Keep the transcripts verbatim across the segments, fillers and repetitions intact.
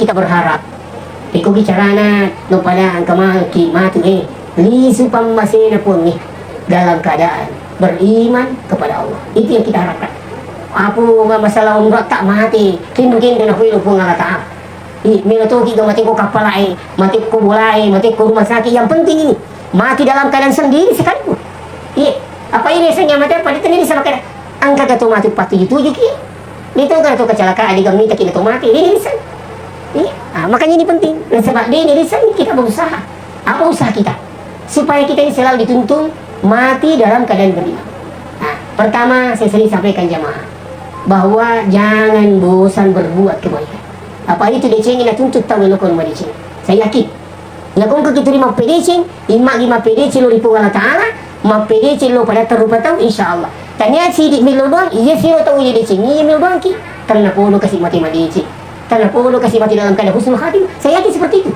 Kita berharap, iko bicarana no pada engka maki matu, eh, lisu pammasena Puang, eh, dalam keadaan beriman kepada Allah. Itu yang kita harapkan. Apa masalah umrah tak mati, kindu-kindu na Puang Allah Ta'ala. Ih, melo toki ga mate ko kappalae, mate ko bolae, mate ko rumah sakit. Yang penting ini, mati dalam keadaan sendiri sekalipun. Iya, apa ini saya mate apa ditanya sama kada? Angka ga to mate patuju-tuju ki. Ini to ga to kecelakaan, di gamita kita to mate. Ini bisa. Iya, ah, makanya ini penting. Nah, sebab dia ini bisa kita berusaha. Apa usaha kita? Supaya kita ini selalu dituntun mati dalam keadaan beriman. Nah, pertama, saya sering sampaikan jamaah bahwa jangan bosan berbuat kebaikan. Apa itu deceng ini tuntut tahu lo kalau deceng. Saya yakin. Ya kong kita terima pedeceng, imagi mappedeceng lo ri Puang Allah Ta'ala, mappedeceng lo pada terrupa tahu, insya Allah. Tanya sidik milo doang, iya siro tahu iya deceng, iya milo doang ki. Karena podo kasih mati madeceng. Karena podo kasih mati dalam keadaan husnul khatimah. Saya yakin seperti itu.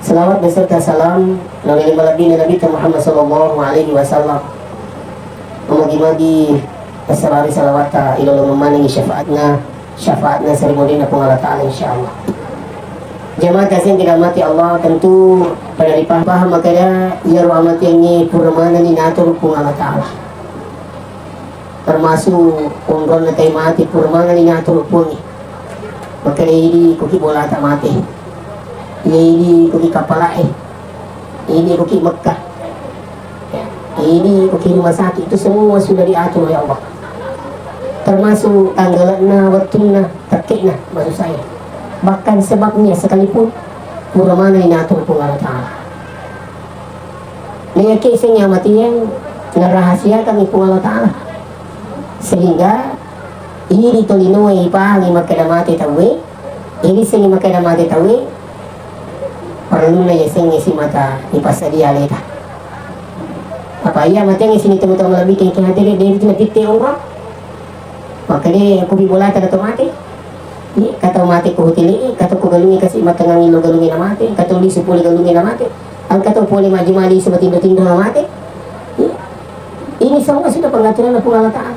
Salawat beserta salam nalele malebbi Nabi Muhammad sallallahu alaihi wasallam. Magi-magi tassalawat salawatta ilolongeng manengi syafaatna, syafaatna sarimunrinna Puang Allah Ta'ala, insyaallah. Jamaah taseng dirahmati Allah, tentu pada ripaham makkeda iyaro amatiangnge pura manenni natur Puang Allah Ta'ala. Termasuk onronna tai mate pura manenni natur Puangnge. Makkeda idi koki bolata mate. Iya idi koki kapalae. Ini koki Mekah. Ya, ini koki rumah sakit, itu semua sudah diatur oleh Allah. Termasuk tanggalna, wettunna, tekkena, maksud saya. Bahkan sebabnya sekalipun pura manenni natur Puang Allah Ta'ala. Nayakkiseng amatiang narahasiakangngi Puang Allah Ta'ala. Sehingga idi tolinoe ipahangi makkeda mate tauwe, irissengngi makkeda mate tauwe, parelluna yasengnge simata ipassadia aleta. Apa iya mateangngi sini tau-tau malebbi kengkeng hati de, de itu napitte umroh. Makkeda kopi bolata dato mate. Iya, engka tau mate ko hotele'e, engka tau ko galungnge kasi matengngang illo galungnge na mate, engka tau lisu pole galungnge na mate, engka tau pole majjuma lisu matindo-tindo na mate. Iya. Ini semua sudah pengaturan Puang Allah Ta'ala.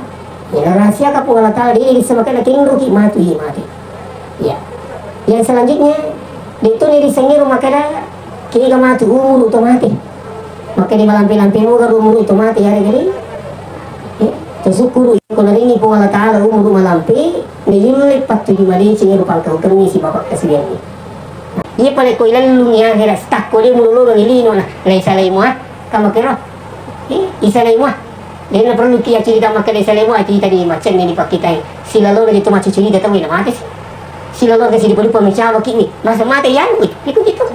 Ya, narahasiakan Puang Allah Ta'ala, jadi bisa makkeda kenroki matu iya mate. Iya. Yang selanjutnya, itu ni risengero makkeda kega matu umuru to mate. Makkeda malampe-lampe moga umuru to mate, ya, jadi. Ya, tersyukur ko naringi Puang Allah Ta'ala umuru malampe, Nayulle pattuju madeceng ero pangkaukengngi sibawa kasiwiangngi. Iya pale ko ilellungngi ahera stakko de mulolongengngi lino na, naisalai mua, kamakero. Eh, isalai mua. Dena perlu kia cerita makkeda isalai mua, cerita di macenne di pakkitai. Silalona itu macam cerita tau na mate si. Silalona si dipelupa mecawa kini. Masa mate ya, wih, itu gitu.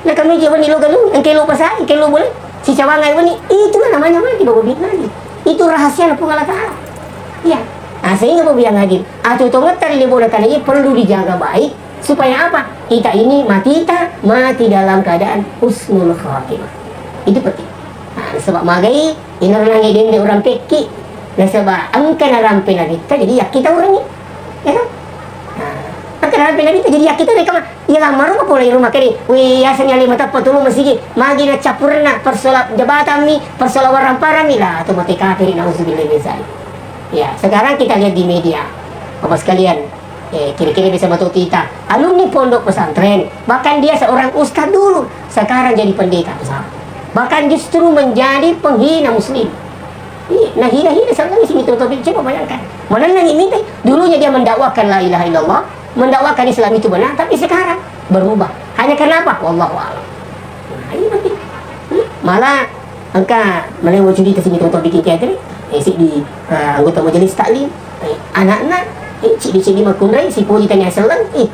Na kami je wani lo galu, engke lo pasai, engke lo boleh. Si cawangai wani, itu namanya mati bawa binari. Itu rahasia Puang Allah Ta'ala. Iya. Ah, sehingga bawa yang hadir. Atau tongettari lebona karena ini perlu dijaga baik. Supaya apa? Kita ini mati, kita mati dalam keadaan husnul khatimah. Itu penting. Nah, sebab magai, inarnangi dende orang pekki. Nasaba engka narampe nabitta, jadi yakkita urengngi. Ya kan? Nah, engka narampe nabitta, jadi yakkita mereka mah. Iya, lamma rumah pole rumah kede. Wih, yaseng ale matappa tulu masigi. Magi na campurna persola jabatan mi, persola warang parang mi lah, atau mate kafir, nauzubillah min zalik. Ya, sekarang kita lihat di media. Bapak sekalian, eh, kira-kira bisa matu kita. Alumni pondok pesantren, bahkan dia seorang ustadz dulu, sekarang jadi pendeta besar. Bahkan justru menjadi penghina muslim. Iya, nah hina-hina sebenarnya sih itu topik. Coba bayangkan. Mana lagi minta? Dulunya dia mendakwakan la ilaha illallah, mendakwakan Islam itu benar, tapi sekarang berubah. Hanya karena apa? Wallahu a'lam. Nah, ini penting. Iya. Malah engka malewo cerita sini tonton bikin teater, eh, si di, eh, anggota majelis taklim, eh, anakna, eh, cidi-cidi makunrai, si poji tanya seleng, eh,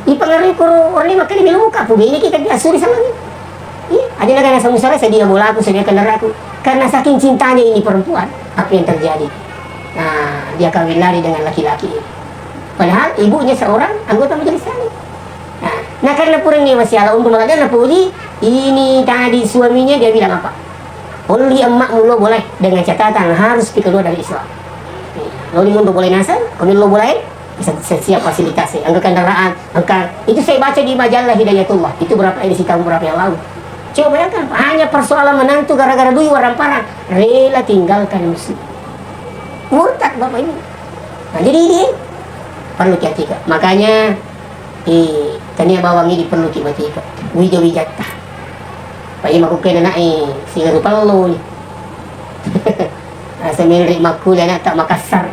ipengaruhi koro orang lima kali melo muka, pu bene kita dia suri sama ni. Iya, aja naga nasa musara, saya dia bola aku, saya dia kendaraan aku. Karena saking cintanya ini perempuan, apa yang terjadi? Nah, dia kawin lari dengan laki-laki. Padahal ibunya seorang anggota majelis taklim. Nah, nah, karena purani masiala unru malajana puji, ini tadi suaminya dia bilang apa? Olli emmakmu lo boleh dengan catatan harus keluar dari Islam. Lo di mundu boleh nasar, kami lo boleh bisa siap fasilitasnya, angka kendaraan, angka itu saya baca di majalah Hidayatullah, itu berapa edisi tahun berapa yang lalu. Coba bayangkan, hanya persoalan menantu gara-gara duit waramparang, rela tinggalkan muslim. Murtad Bapak Ibu. Nah, jadi ini perlu diperhatikan. Makanya, eh, tania bawang ini perlu diperhatikan. Wija-wijatta. Pak Ima kukkena nae sigaru pello ni. Asa menre makkulia na ta Makassar.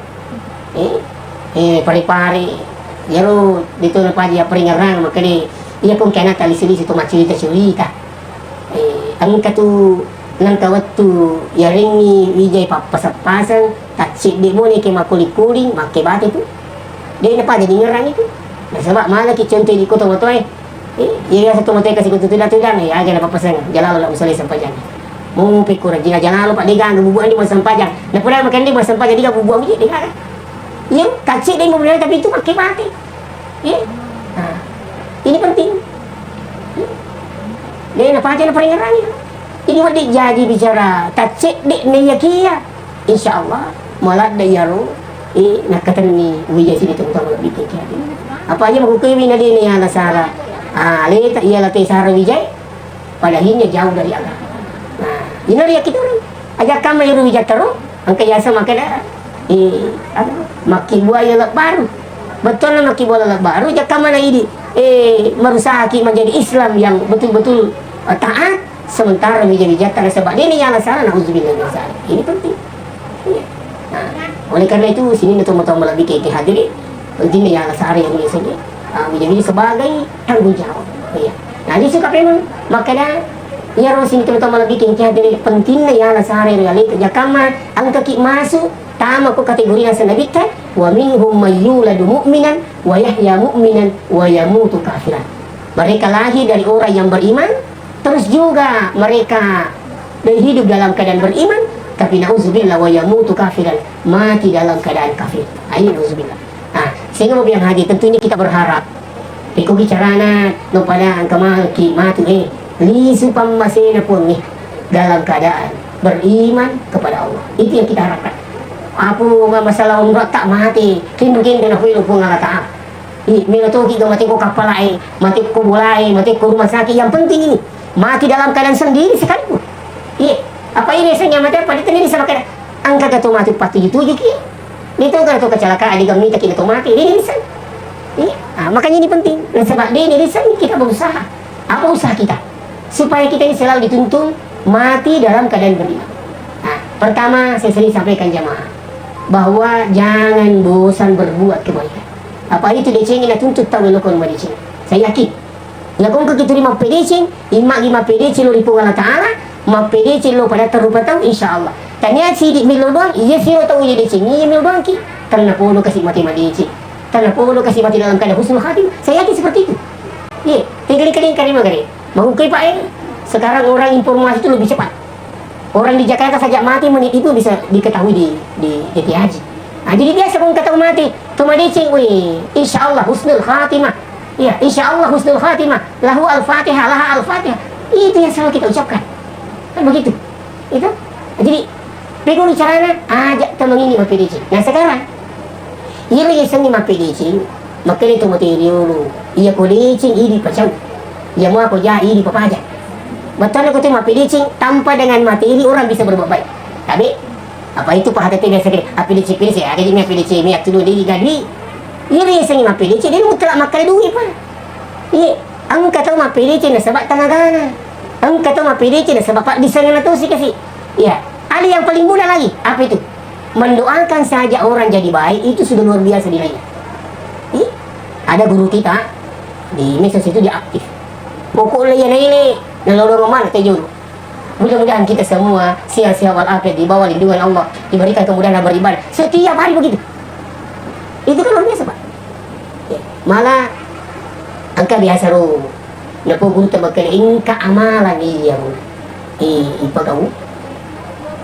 Eh, eh, pare-pare. Iyaro de to napaja peringerang, makanya iya ko engka anatta lisi-lisi to macurita-curita. Eh, engka tu nengka wettu yarengngi wijai pappaseng-paseng, taccedde mone ke makkuling-kuling, makke bate tu. De napaja dingerang itu. Nasaba malaki contoh di kota matoe. Eh, iya biasa tu matoe kasi kutu tudang-tudang, eh, aja napappaseng, jalalo la musalai sempajang. Mupi kurang jina jalalo, Pak, de gaga bubuk andi mau sempajang. Nah, pura makan de mau sempajang, de gaga bubuk andi, de gaga. Iya, taccedde mone tapi itu makke bate. Iya. Nah, ini penting. Iya. De napaja na peringerang itu. Ini wedding jaji bicara taccedde naiyakia. Insya Allah, maladde iyaro, eh, nakkatenni wija sini tu utama lebih tinggi hati. Apa aja makukewi na de naiala sara. Ah, leta iya late sara wijai. Padahalnya jauh dari agama. Nah, ina ria kita orang. Aja kama iru wijattaro, engka yasa makkeda, eh, apa? Makki buaya lebbaru. Betul makki buaya lebbaru, aja kama na idi. Eh, merusaki menjadi Islam yang betul-betul, eh, taat, sementara wija-wijatta nasaba deni yala sara, nauzubillah min zalik. Ini penting. Iya. Nah, oleh karena itu, sini na tomatoa malebbi ke hadirin, pentingnya yala sara yang ini sini, ah, menjadi sebagai tanggung jawab. Iya. Nah, di suka memang makkeda, iyaro sini tomatoa malebbi ke hadirin, pentingnya yala sara yang ini, jakamma, engkaki masuk, tama ko kategori nasa nabitta, wa minhum mayyuladu mu'minan, wa yahya mu'minan, wa yamutu kafiran. Mereka lahir dari orang yang beriman, terus juga mereka hidup dalam keadaan beriman, tapi nauzubillah wa yamutu kafiran, mati dalam keadaan kafir. Ah, ini nauzubillah. Ah, sehingga mau bilang haji, tentunya kita berharap. Iko bicarana, no pada engka maki matu, eh, lisu pammasena Puang, eh, dalam keadaan beriman kepada Allah. Itu yang kita harapkan. Apa masalah umrah tak mati, kindu-kindu na Puang Allah Ta'ala. Ih, melo toki ga mate ko kappalae, mate ko bolae, mate ko rumah sakit. Yang penting ini, mati dalam keadaan sendiri sekalipun. Iya, apa ini saya mate apa itu ini sama kena angka ke tomat patuju-tuju ki. Ini tuh kan tuh kecelakaan di gamita kita tomat ini bisa. Iya, ah, makanya ini penting. Nah, sebab dia ini bisa kita berusaha. Apa usaha kita? Supaya kita ini selalu dituntun mati dalam keadaan beriman. Nah, pertama, saya sering sampaikan jamaah bahwa jangan bosan berbuat kebaikan. Apa itu decengi na tuntut tahu lo kon madeceng. Saya yakin. Ya kon ke kita lima pedeceng, imagi mapedeceng lo ri Puang Allah Ta'ala, mapedeceng lo pada terrupa tahu, insya Allah. Tanya sidik milo doang, iya siro tahu iya deceng, iya milo doang ki. Karena podo kasih mati madeceng. Karena podo kasih mati dalam keadaan husnul khatimah. Saya yakin seperti itu. Iya, tinggal kalian kali magari. Mau ke Pak, eh, sekarang orang informasi itu lebih cepat. Orang di Jakarta saja mati menit itu bisa diketahui di, di, di T H. Nah, jadi biasa kalau ketahui mati, cuma deceng, wih, insya Allah husnul khatimah. Iya, insya Allah husnul khatimah. Lahu al-fatihah, laha al-fatihah. Itu yang selalu kita ucapkan. Kan begitu. Itu. Jadi, pegawai caranya ajak teman ini mati deceng. Nah, sekarang Iyaro yasengnge mappedeceng, makkedai to materi riolo, iya ko deceng idi pacau, iya mua ko ja idi papaja. Bettuanna ko te mappedeceng, tanpa dengan materi orang bisa berbuat baik. Tabe, apa itu Pak H T T biasa kede, appedeceng-pedeceng, aga jemi appedeceng, mi attudu dei gadui. Iyaro yasengnge mappedeceng, de mutlak makkeda duit, Pak. Iya, engka tau mappedeceng nasaba tenagana. Engka tau mappedeceng nasaba paddisengna tosi kasi. Iya, ada yang paling mudah lagi. Apa itu? Mendoakan saja orang jadi baik itu sudah luar biasa nilainya. Ih, ada guru kita di medsos itu dia aktif. Pokoknya ya nene, nalolong mana teh juru. Mudah-mudahan kita semua sehat-sehat walafiat di bawah lindungan Allah, diberikan kemudahan dalam beribadah. Setiap hari begitu. Itu kan luar biasa, Pak. Ya, malah engka biasa ro. Napo guru tamakkeda engka amalan iya ro. Eh, ipagau.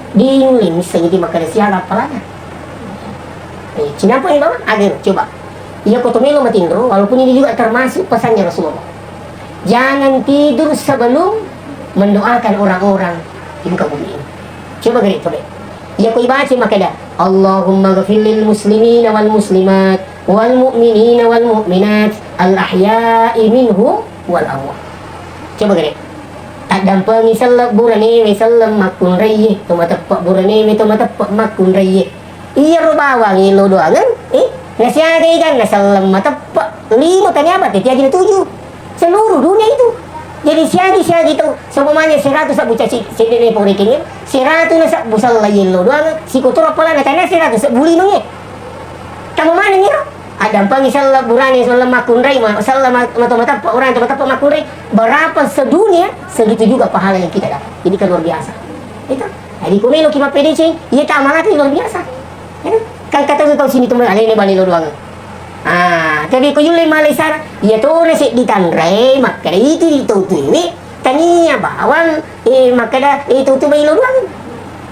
Ding le missengi makkeda siaga apalagi. Eh, cinampa ni bawang, agar coba. Iya ko to melo matinro, walaupun ini juga termasuk pesannya Rasulullah. Jangan tidur sebelum mendoakan orang-orang di muka bumi ini. Coba gare to be. Iya ko ibaca makkeda, Allahumma ghafir lil muslimina wal muslimat wal mu'minina wal mu'minat al ahya'i minhum wal amwat. Coba gare. Addampengi selleng buranewe selleng makkunraie, to mateppe' buranewe to mateppe' makkunraie. Iyaro bawang illo doangeng, eh, nasiagai ganna selleng mateppe', lima tania bate tiaji natuju. Seluruh dunia itu. Jadi siagi-siagi tau, seumpamanya seratu sabbu caci, sedde ne porekengnge, seratu na sabbu selleng illo doangeng, sikotoro apalana tania seratu sabbu limangnge. Kamu maneng iro? Addampengi selleng burane selleng makkunrai, ma-, selleng ma-, mato mateppe' urane to mateppe' makkunrai. Berapa sedunia, segitu juga pahala yang kita dapat. Jadi kan luar biasa. Itu. Jadi ku meloki mappedeceng, iya ta amalata luar biasa. Ya kan? Kan kata tu tau sini tu alena bali lo doang. Ah, tapi ko yulle malai sara, iya to na seddi tanre, makkeda itu di tau tuiwi, tania bawang, eh, makkeda, eh, tau tu bai lo doang.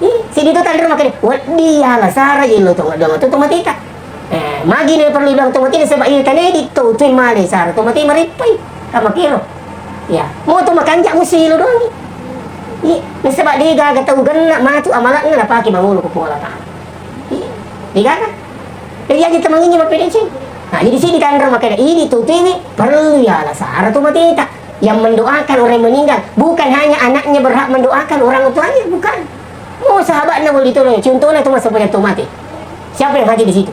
Eh, seddi to tanre makkeda, wedding ala sara, iya lo to doang to, to mateta. Eh, magi ne perlu doang to mate, nasaba iya tane di to tu male sara to mate mareppai. Ka makero. Ya, mo to makanja musi lo doang. Iya, nasaba de gaga tau genna matu amalakna napake mangolo ko Puang Allah Taala. Iya, de gaga. Jadi aja temanginya mappedeceng. Nah, jadi sini tanra makanya ini to tu ini perlu ya ala sara to mateta. Yang mendoakan orang yang meninggal, bukan hanya anaknya berhak mendoakan orang tuanya, bukan. Oh, sahabatna boleh ditolong. Contohnya itu masa punya tomate. Siapa yang hadir di situ?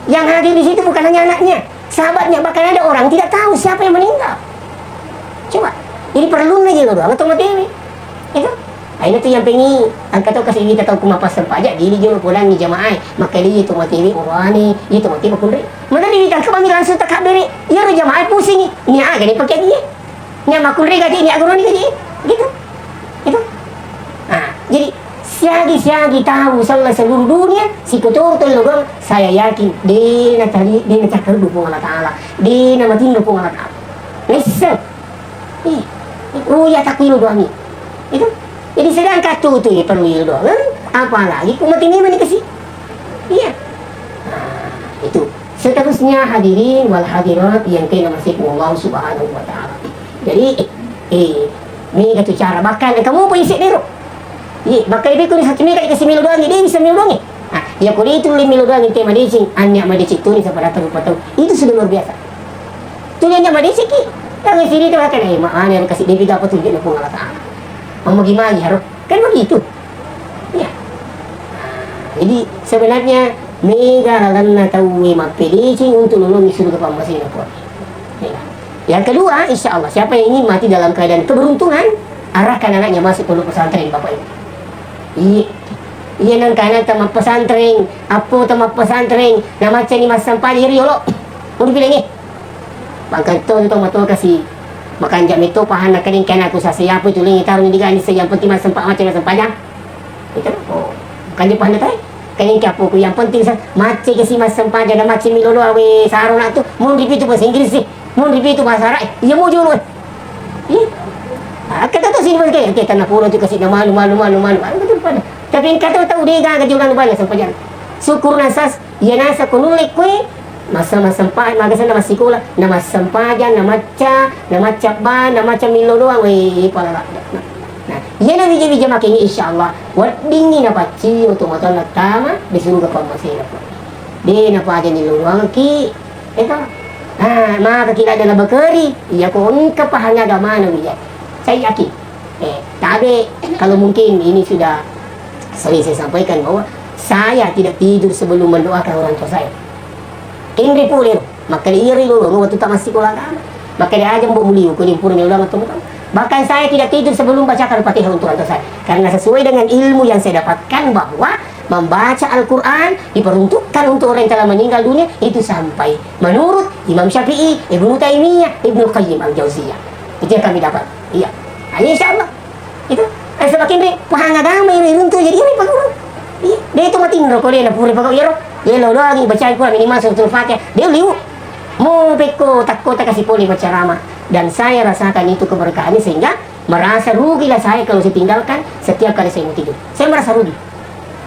Yang hadir di situ bukan hanya anaknya, sahabatnya, bahkan ada orang tidak tahu siapa yang meninggal. Coba. Jadi perlu lagi lo doang atau mati ini. Itu. Aina tu yang pengi angkat tu kasih kita tahu kuma pasang pajak, jadi dia pulang di jamaah. Maka dia itu mati ini urani, itu mati makunri. Mana dia kita kami langsung tak kaberi. Ya jamaah pusing ni. Ni aga ni pakai dia. Nia makkunrai gaji, nia guruni gaji. Gitu. Gitu. Nah, jadi siagi-siagi tau selleng seluruh dunia, sikotoro to lo doang, saya yakin, de na tali, de na cakkaruddu Puang Allah Taala, de na matinro Puang Allah Taala. Nisseng. Ih, oh ya, takku ilo doang ni. Itu. Jadi sedangkan tu, tu ya perlu ilo doang. Eh? Apalagi ku mati ni mani kasi. Iya. Nah, itu. Seterusnya hadirin wal hadirat yang kena masih Allah Subhanahu wa Ta'ala. Jadi, eh, mega tu cara. Bahkan kamu pun isi dero. Iya, bahkan itu ni satu mega dikasih milo doang, dia bisa milo doang. Ah, ya kalau itu le milo doang, tema decing, annya madecing tu ni sampai datang rupa tahu. Itu sudah luar biasa. Tu ni annya madecing ki. Yang sini tu kan, eh, mak, aneh kasih dia apa tu dia pun Allah Ta'ala. Mau gimana harus? Kan begitu. Iya. Jadi, sebenarnya mega lalenna tauwe mappedeceng untuk lolongi surga pammasena Puang. Iya. Yang kedua, insya Allah, siapa yang ingin mati dalam keadaan keberuntungan, arahkan anaknya masuk pondok pesantren, Bapak Ibu. Iya. Iya, nang kana tama pesantren, apo tama pesantren, nama cani massempajang riolo. Mau dibilang, eh? Bangkang to, to matoa kasi makanja metto pahanna, kening kena aku sase apa itu lengi tarung digani se, yang penting massempajang, macam massempajang. Itu, oh, kanja pahanna tai. Kening ke apa ku, yang penting sa, macam kasi massempajang dan macam milo doa we sarona tu, mun ripitu bahasa Inggris sih, mun ripitu bahasa Arab, iya mau jolo. Ih, ah, kata tu sini bangke, kita na pura tu kasi na malu, malu, malu, malu. Anu tu pada. Tapi kata tahu dia gaga jolo anu bala sempajang. Syukur nasas, Iya naseng ko nulle koe, massa-, massempajang, magaseng na massikola, na massempajang, na macca, na macca ba, na macca millo doang, weh, pala ladde. Nah, iyana wija-wija makengnge, insya Allah, weddingngi napaccio tomatoanna tama di suruga pammasena. De napaja millo doangki, eka. Ah, maka ki ladde nabakeri, iya ko engka pahang agamana wija. Saya yakin. Eh, tabe, kalau mungkin ini sudah sering saya sampaikan bahwa saya tidak tidur sebelum mendoakan orang tua saya. Kenri pole ro, makkeda iyaro lolongengngi wettu tamassikola agama. Makkeda aja Mbok Muliu, ko limpurani ulama to. Bahkan saya tidak tidur sebelum bacakan Fatihah untuk orang tua saya. Karena sesuai dengan ilmu yang saya dapatkan bahwa membaca Al-Quran diperuntukkan untuk orang yang telah meninggal dunia itu sampai menurut Imam Syafi'i, Ibnu Taimiyah, Ibnu Qayyim Al-Jauziyah. Itu yang kami dapat. Iya. Nah, insya Allah. Itu. Eh, semakin ri-, pahang agama ini runtuh jadi ini paguru. Iya. Dia itu mati nro ko dia na pura pagau iyaro. Dia lo doang baca Al-Quran minimal suratul Fatihah. Dia liu. Mau pekko takko tak kasih poli baca rama. Dan saya rasakan itu keberkahannya sehingga merasa rugilah saya kalau saya tinggalkan setiap kali saya mau tidur. Saya merasa rugi.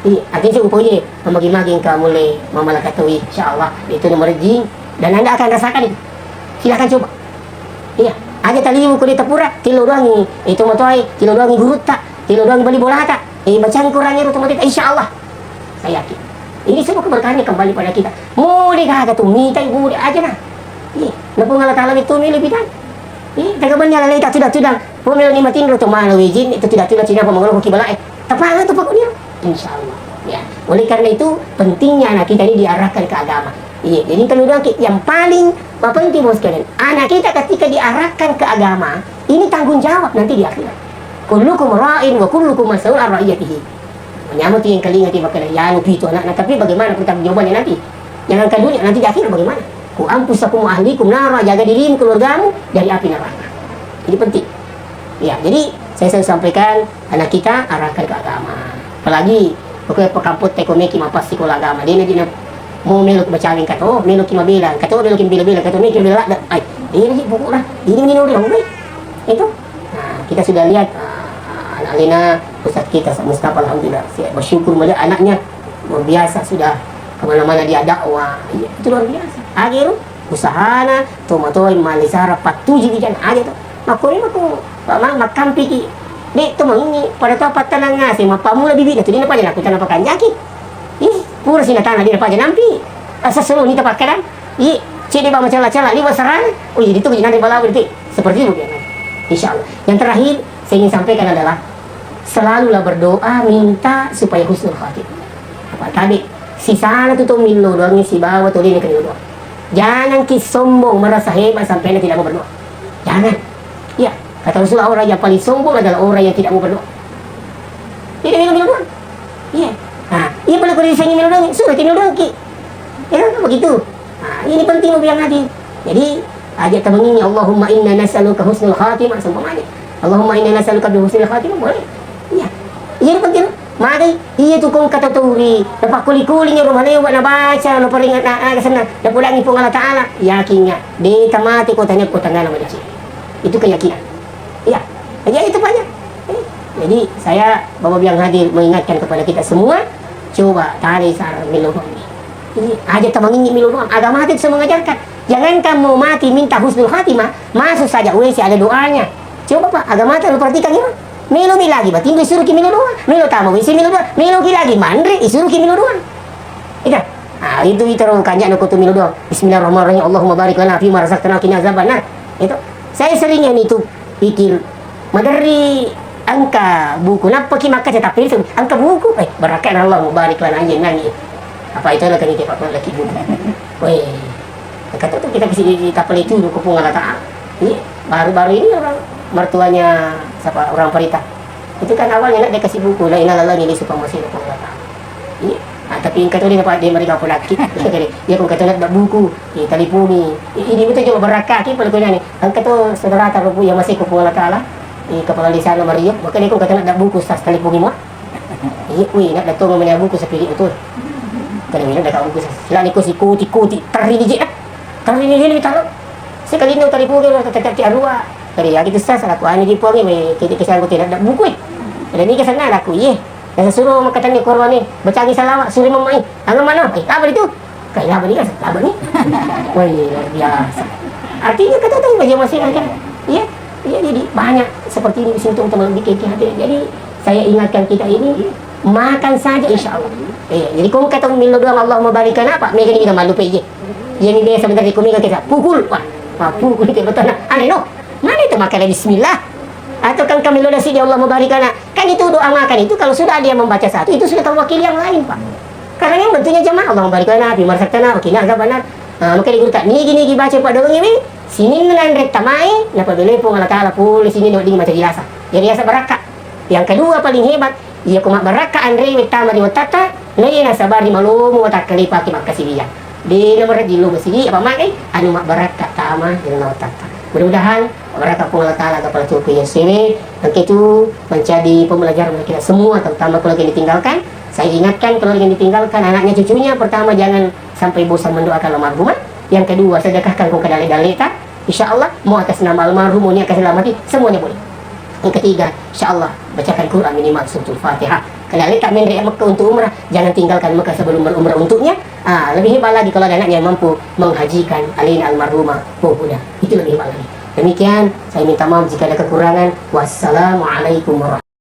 Iya, artinya saya upoje, memagi-magi engkau mulai memalakatui, insya Allah, itu nomor jing. Dan Anda akan rasakan itu. Silahkan coba. Iya, aja taliu ko di tapura, tilo doangi, itu matoai, tilo doangi gurutta, tilo doangi bali bolata. Eh, bacaan Qurannya rutu matita, insya Allah. Saya yakin. Ini semua keberkahannya kembali pada kita. Mulai gaga tu, mita ibu aja nah. Iya, napung Allah Ta'ala itu milih bidan. Iya, tak kebanyakan lagi tak sudah-sudah. Pemelo ni matinro to mana wejin itu tidak tidak cina pemangolo ki bala eh. Tapa tu pokoknya. Insya Allah. Ya. Oleh karena itu pentingnya anak kita ini diarahkan ke agama. Iya, jadi kalau udah ki- yang paling penting bos sekalian, anak kita ketika diarahkan ke agama, ini tanggung jawab nanti di akhirat. Kullukum ra'in wa kullukum mas'ul an ra'iyatihi. Menyamot yang kelinga tiba kena ya lupi itu anaknya, tapi bagaimana pertanggungjawabannya nanti? Jangankan dunia, nanti di akhirat bagaimana? Ku anfusakum wa ahlikum nara, jaga dirimu, keluargamu dari api neraka. Ini penting. Ya, jadi saya selalu sampaikan anak kita arahkan ke agama. Apalagi pokoknya pekampot teko meki mapas sekolah agama. Dia nanti mau melo baca kato, oh, melo ki mabela, kato melo ki bela-bela, kato meki bela. Ai, ini sih pokoknya. Ini ini udah, itu. Nah, kita sudah lihat, ah, anak Lena, Ustaz kita, Ustaz Mustafa, alhamdulillah. Saya bersyukur melihat anaknya luar biasa sudah kemana-mana dia dakwah. Iya, itu luar biasa. Akhirnya usahana, tomatoi, malisara, pattuji bijan aja tuh. Makanya aku, Pak Mang, makampi ki. Dek, tuh Mang ini, pada tahu pattanang ngasih, mapamula bibit, tuh dia apa aja aku tanah pakanjaki. Ih, pura sih tanah dia apa aja nampi. Asal selalu nita pakai dan. Ih, cek dia bawa macam-macam, liwat serang. Oh, jadi tuh nanti balawa berarti. Seperti itu, ya, kan? Insya Allah. Yang terakhir, saya ingin sampaikan adalah selalulah berdoa minta supaya husnul khatimah. Apa tadi? Sisana tu to millo doang sibawa to dene kene doang. Jangan ki sombong merasa hebat sampai anda tidak mau berdoa. Jangan. Iya, kata Rasulullah orang yang paling sombong adalah orang yang tidak mau berdoa. Tidak millo millo doang. Iya. Nah, iya pada kau disini millo doang, suruh millo doang ki. Ya, begitu. Nah, ini penting bilang hati. Jadi, aja temengi Allahumma inna nas'aluka husnul khatimah seumpamanya. Allahumma inna nas'aluka bi husnul khatimah boleh. Iya. Iya penting. Magai iya tu kong kata turi. Dapat kuli-kuli rumah lewat na baca, na peringat na aga senna. Dapat lagi pun Allah Ta'ala. Yakinnya. De tamate kota nya kota ngana maja. Itu keyakinan. Iya. Jadi itu banyak. Eh, jadi saya Bapak yang hadir mengingatkan kepada kita semua, coba tali sar millo doang. Ini aja temangingi millo doang. Agama itu semua mengajarkan. Jangankan mau mati minta husnul khatimah, masuk saja W C ada doanya. Coba Pak, agama itu perhatikan ini. Melo mi lagi batin disuruh ki melo doang. Melo tama W C melo doang. Melo ki lagi mandre disuruh ki melo doang. Itu. Ah, itu itu kanja no kutu melo doang. Bismillahirrahmanirrahim. Allahumma barik lana fi ma razaqtana wa qina azabannar. Itu. Saya seringnya itu pikir, maderri engka buku, nappa ki makkaca tapi engka buku, eh, barakka na Allah mubarik lana anjing nangi. Apa itu lagi ni cepat lagi buku. Weh, kata tu kita kasi tapal itu buku pun nggak tahu. Ini baru-baru ini orang mertuanya siapa orang Perita. Itu kan awalnya nak dikasih buku, la ilaha illallah ini supaya masih buku nggak tahu. Iya. Ah, tapi engka to de' napa de' mariga polaki. Iya, ko engka to na buku, eh, talipuni. Eh, ini betul coba barakka ki pale ko ni. Engka to saudara taruh yang masih ko Puang Allah Taala. Eh, kepala desa na Mario, maka de' ko engka to na buku sas talipuni mo. Iya, wih, na datang namanya buku sapili betul. Kada mina ada buku sas. Sila ni ko si kuti-kuti, teri ni je. Teri ni je ni taruh. Sekali ni talipuni lo tetap ti arua. Teri ya gitu sas, aku anu ji Puang, eh, kede kesan ko tidak ada buku, eh. Ada ni kesan aku, iya. Nasuro makkatenni korban ni, bacangi salawat, suri memmai. Tangan mana? Eh, apa itu? Kayak apa ni kan? Apa ni? Wah, iya, luar biasa. Artinya kata tahu aja masih kan? Iya, iya, jadi banyak seperti ini simptom teman bikin hati. Jadi saya ingatkan kita ini makan saja insya Allah. Iya, jadi kau kata milo doang Allahumma barik lana apa? Mega ni kita malu P J. Iya ni biasa bentar di komika kita pukul, wah, wah, pukul kita betul. Aneh no, mana itu makan bismillah? Atau kan kami lo nasi di Allahumma barik lana. Kan itu doa makan itu kalau sudah ada yang membaca satu, itu sudah terwakili yang lain, Pak. Karena yang bentuknya jamaah, Allahumma barik lana fi ma razaqtana wa qina azabannar. Ah, maka di guru tak nigi-nigi baca pada wengi wi, sini nanre tamai, napa bele Puang Allah Taala pole sini dong di mata jilasa. Jadi asa barakka. Yang kedua paling hebat, iya ko mabbarakka anre wi tama di watata, nai nasabari malomo watakkalipaki makkasiwiang. De' namarejjing lo masigi apa magai anu mabbarakka tama di watata. Mudah-mudahan Barakka Puang Allah Taala kepada tuku yang sewe. Yang itu menjadi pembelajaran bagi kita semua, terutama keluarga yang ditinggalkan. Saya ingatkan keluarga yang ditinggalkan, anaknya, cucunya, pertama jangan sampai bosan mendoakan almarhumah. Yang kedua, sedekahkan kong ke dalle-dalle ta. Insya Allah, mau atas nama almarhum, mau niat kasih selamati, semuanya boleh. Yang ketiga, insya Allah, bacakan Quran minimal suratul Fatihah. Kalau tak menre Mekah untuk umrah, jangan tinggalkan Mekah sebelum berumrah untuknya. Ah, lebih hebat lagi kalau ada anak yang mampu menghajikan alina almarhumah Puang Bunda. Itu lebih hebat lagi. Demikian, saya minta maaf jika ada kekurangan. Wassalamualaikum warahmatullahi